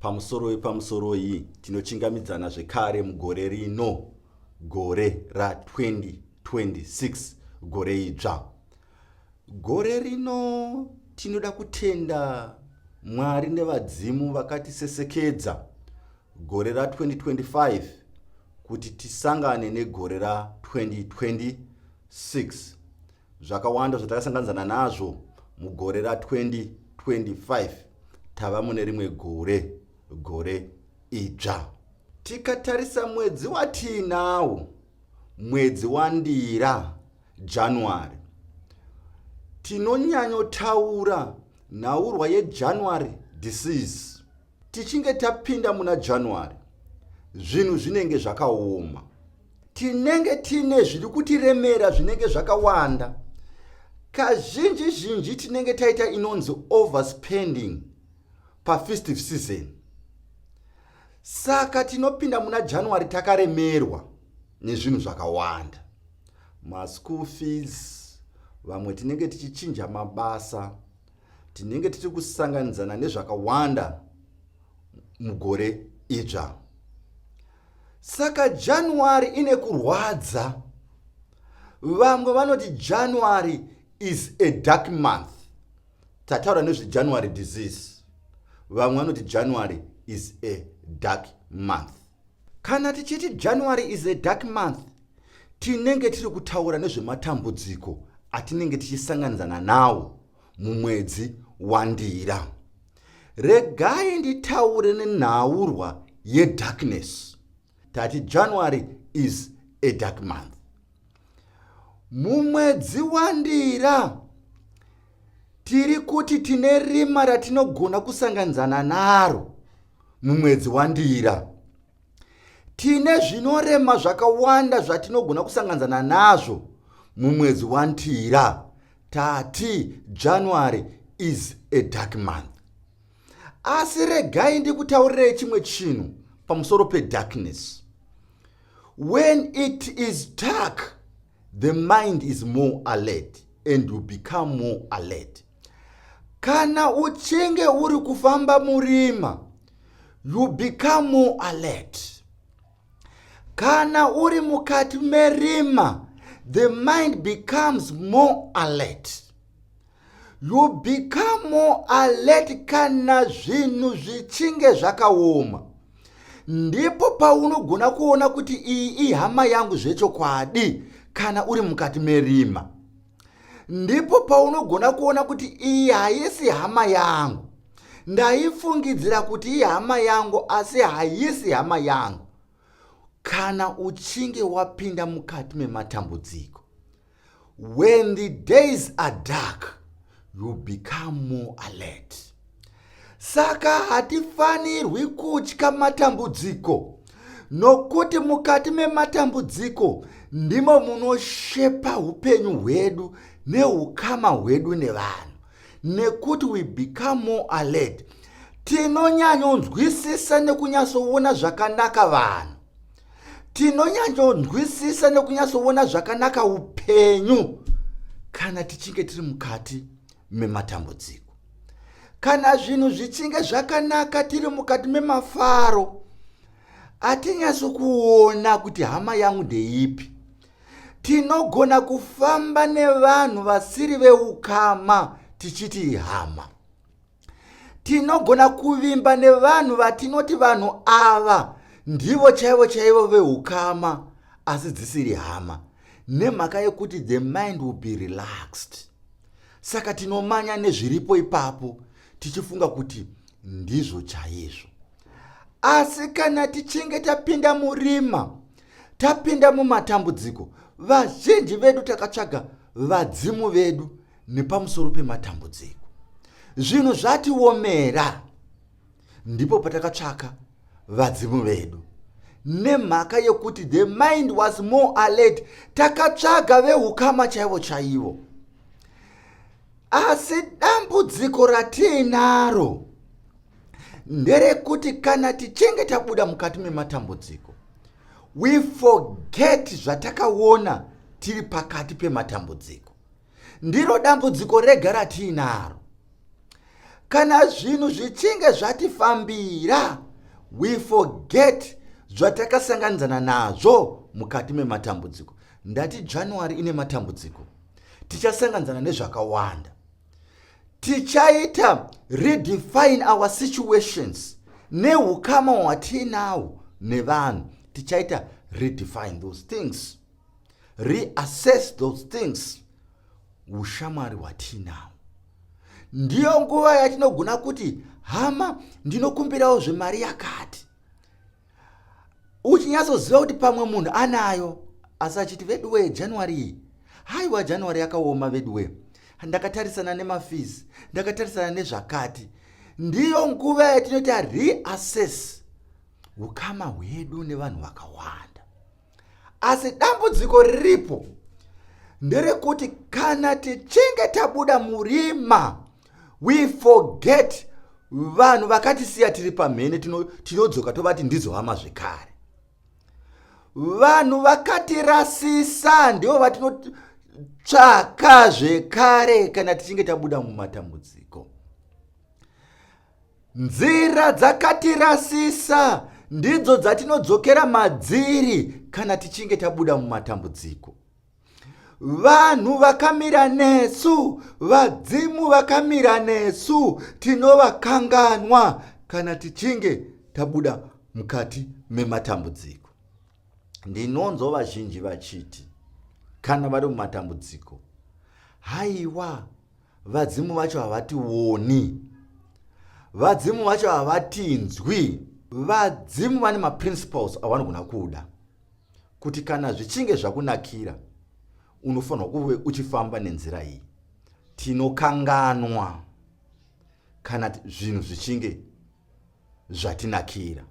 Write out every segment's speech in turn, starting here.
Pamusoroi pamusoroi tinochingamidzana zvekare mugore rino, gore ra2026, gore idzva. Gore rino tinoda kutenda Mwari nevadzimu vakatisesekedza gore ra2025 kuti tisangane negore ra2026. Zvakawanda zvatakasanganidzana nazvo mugore ra2025, tava mune rimwe gore, gore idzva. Tikatarisa mwedzi watiinawo, mwedzi waNdira, January, tinonyanyotaura nhaurwa yeJanuary disease. Tichinge tapinda muna January, zvinhu zvinenge zvakaoma. Tinenge tine zviri kutiremera zvinenge zvakawanda. Kazhinji zhinji tinenge taita inonzi overspending pafestive season. Saka tinopinda muna January takaremerwa nezvinhu zvakawanda. Maschool fees, vamwe tinenge tichichinja mabasa, tinenge tiri kusanganidzana nezvakawanda mugore idzva. Saka January ine kurwadza. Vamwe vanoti January is a dark month. Tataura nezveJanuary disease. Vamwe vanoti January is a dark month. Kana tichiti January is a dark month, tinenge tiri kutaura nezvematambudziko atinenge tichisanganidzana nawo mumwedzi waNdira. Regai nditaure nenhaurwa yedarkness. Tati January is a dark month. Mumwedzi waNdira tiri kuti tine rima ratinogona kusanganidzana naro mumwedzi waNdira. Tine zvinorema zvakawanda zvatinogona kusanganidzana nazvo mumwedzi waNdira. Tati January is a dark month. Asi regai ndikutaurirei chimwe chinhu pamusoro pedarkness. When it is dark, the mind is more alert and you become more alert. Kana uchinge uri kufamba murima, you become more alert. Kana uri mukati merima, the mind becomes more alert. You become more alert kana zvinhu zvichinge zvakaoma. Ndipo paunogona kuona kuti iyi ihama yangu zvechokwadi kana uri mukati merima. Ndipo paunogona kuona kuti iyi haisi hama yangu. Ndaifungidzira kuti ihama yangu asi haisi hama yangu. Kana uchinge wapinda mukati mematambudziko, when the days are dark, you become more alert. Saka hatifanirwi kutya matambudziko, nokuti mukati mematambudziko ndimo munoshepa upenyu hwedu neukama hwedu nevanhu, nekuti we become more alert. Tinonyanyonzwisisa nekunyatsoona zvakanaka vanhu. Tinonyanyonzwisisa nekunyatsoona zvakanaka upenyu kana tichinge tiri mukati mematambudziko. Kana zvinhu zvichinge zvakanaka tiri mukati memafaro, hatinyatsokuona kuti hama yangu ndeipi. Tinogona kufamba nevanhu vasiri veukama tichiti ihama. Tinogona kuvimba nevanhu vatinoti vanhu ava ndivo chaivo chaivo veukama, asi dzisiri hama, nemhaka yekuti the mind will be relaxed. Saka tinomanya nezviripo ipapo tichifunga kuti ndizvo chaizvo. Asi kana tichinge tapinda murima, tapinda mumatambudziko, vazhinji vedu takatsvaga vadzimu vedu nepamusoro pematambudziko. Zvinhu zvatiomera, ndipo patakatsvaka vadzimu vedu. Nemhaka yekuti the mind was more alert, takatsvaga veukama chaivo chaivo. Asi dambudziko ratiinaro nderekuti kana tichinge tabuda mukati mematambudziko, we forget zvatakaona tiri pakati pematambudziko. Ndiro dambudziko rega ratiinaro. Kana zvinhu zvichinge zvatifambira, we forget zvatakasanganidzana nazvo mukati mematambudziko. Ndati January ine matambudziko, tichasanganidzana nezvakawanda. Tichaita redefine our situations neukama hwatiinawo nevanhu. Tichaita redefine those things, reassess those things, ushamwari hwatiinawo. Ndiyo nguva yatinogona kuti, hama, ndinokumbirawo zvemari yakati, uchinyatsoziva kuti pamwe munhu anayo, asi achiti, veduwe, January iyi, haiwa, January yakaoma veduwe, ndakatarisana nemafees, ndakatarisana nezvakati. Ndiyo nguva yatinoita reassess ukama hwedu nevanhu vakawanda. Asi dambudziko riripo nderekuti kana tichinge tabuda murima, we forget vanhu vakatisiya tiri pamhene. Tinodzoka tovati ndidzo hama zvekare. Vanhu vakatirasisa ndivo vatinotsvaka zvekare kana tichinge tabuda mumatambudziko. Nzira dzakatirasisa ndidzo dzatinodzokera madziri kana tichinge tabuda mumatambudziko. Vanhu vakamira nesu, vadzimu vakamira nesu, tinovakanganwa kana tichinge tabuda mukati mematambudziko. Ndinonzwa vazhinji vachiti kana vari mumatambudziko, haiwa, vadzimu vacho havationi, vadzimu vacho havatinzwi. Vadzimu vane maprinciples avanogona kuda kuti kana zvichinge zvakunakira, unofanirwa kuve uchifamba nenzira iyi. Tinokanganwa kana zvinhu zvichinge zvatinakira.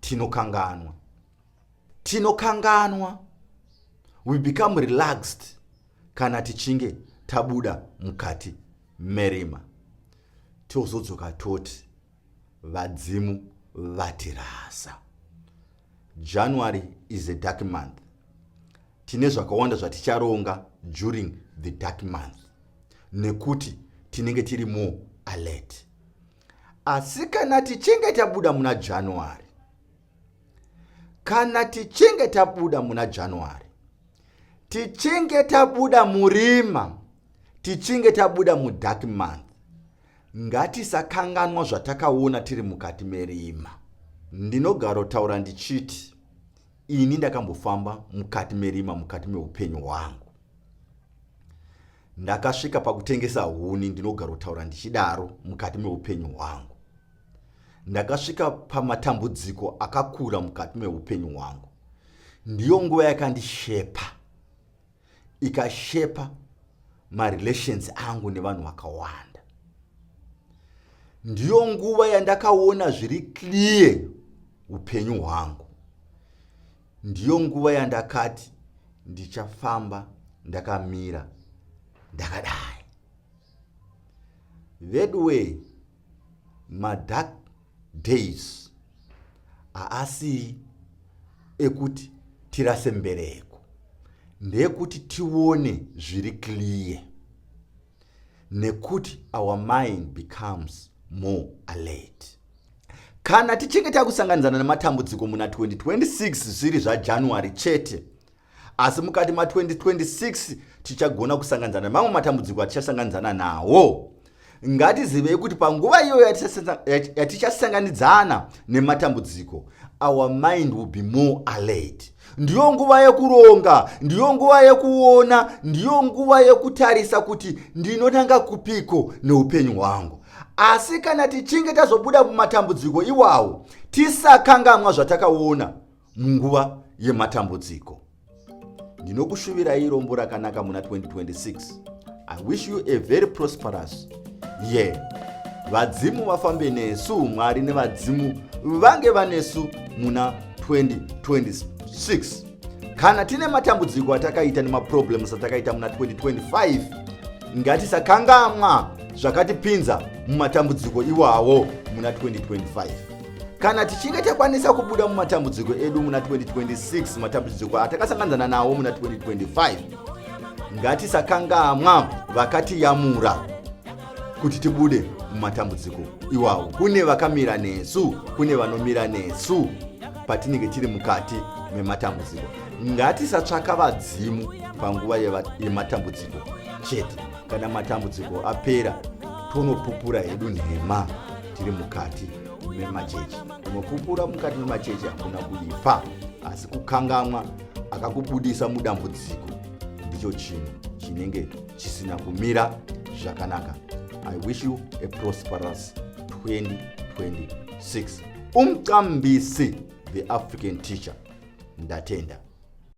Tinokanganwa, tinokanganwa. We become relaxed kana tichinge tabuda mukati merima, tozodzoka toti vadzimu vatirasa. January is a dark month. Tine zvakawanda zvaticharonga during the dark month nekuti tinenge tiri more alert. Asi kana tichinge tabuda muna January, kana tichinge tabuda muna January, tichinge tabuda murima, tichinge tabuda mudark month, ngatisakanganwa zvatakaona tiri mukati merima. Ndinogarotaura ndichiti ini ndakambofamba mukati merima mukati meupenyu hwangu. Ndakasvika pakutengesa huni. Ndinogarotaura ndichidaro, mukati meupenyu hwangu ndakasvika pamatambudziko akakura mukati meupenyu hwangu. Ndiyo nguva yakandishepa, ikashepa marelations angu nevanhu vakawanda. Ndiyo nguva yandakaona zviri clear upenyu hwangu. Ndiyo nguva yandakati ndichafamba ndakamira ndakadai. Veduwe, madark days haasi ekuti tirase mbereko, ndeyekuti tione zviri clear, nekuti our mind becomes more alert kana tichinge takusanganidzana nematambudziko muna 2026. Zviri zvaJanuary chete, asi mukati ma2026 tichagona kusanganidzana nemamwe matambudziko atichasanganidzana nawo. Ngatizivei kuti panguva iyoyo yatichasanganidzana nematambudziko, our mind will be more alert. Ndiyo nguva yekuronga, ndiyo nguva yekuona, ndiyo nguva yekutarisa kuti ndinotanga kupiko neupenyu hwangu. Asi kana tichinge tazobuda mumatambudziko iwawo, tisakangamwa zvatakaona munguva yematambudziko. Ndinokushuvirai rombo rakanaka muna 2026. I wish you a very prosperous year. Vadzimu vafambe nesu, Mwari nevadzimu vange vanesu muna 2026. Kana tine matambudziko atakaita nemaproblems atakaita muna 2025, ngatisakangamwa zvakatipinza mumatambudziko iwawo muna 2025. Kana tichinge takwanisa kubuda mumatambudziko edu muna 2026, matambudziko atakasanganzana nawo muna 2025, ngatisakangamwa vakatiyamura kuti tibude. Mumatambudziko iwawo kune vakamira nesu, kune vanomira nesu patinenge tiri mukati mematambudziko. Ngatisatsvaka vadzimu panguva yematambudziko chete. Kana matambudziko apera, tonopupura hedu nhema tiri mukati memachechi. Unopupura mukati memachechi hakuna kuipa, asi kukangamwa akakubudisa mudambudziko ndicho chinhu chinenge chisina kumira zvakanaka. I wish you a prosperous 2026. Umcambisi, the African Teacher, ndatenda.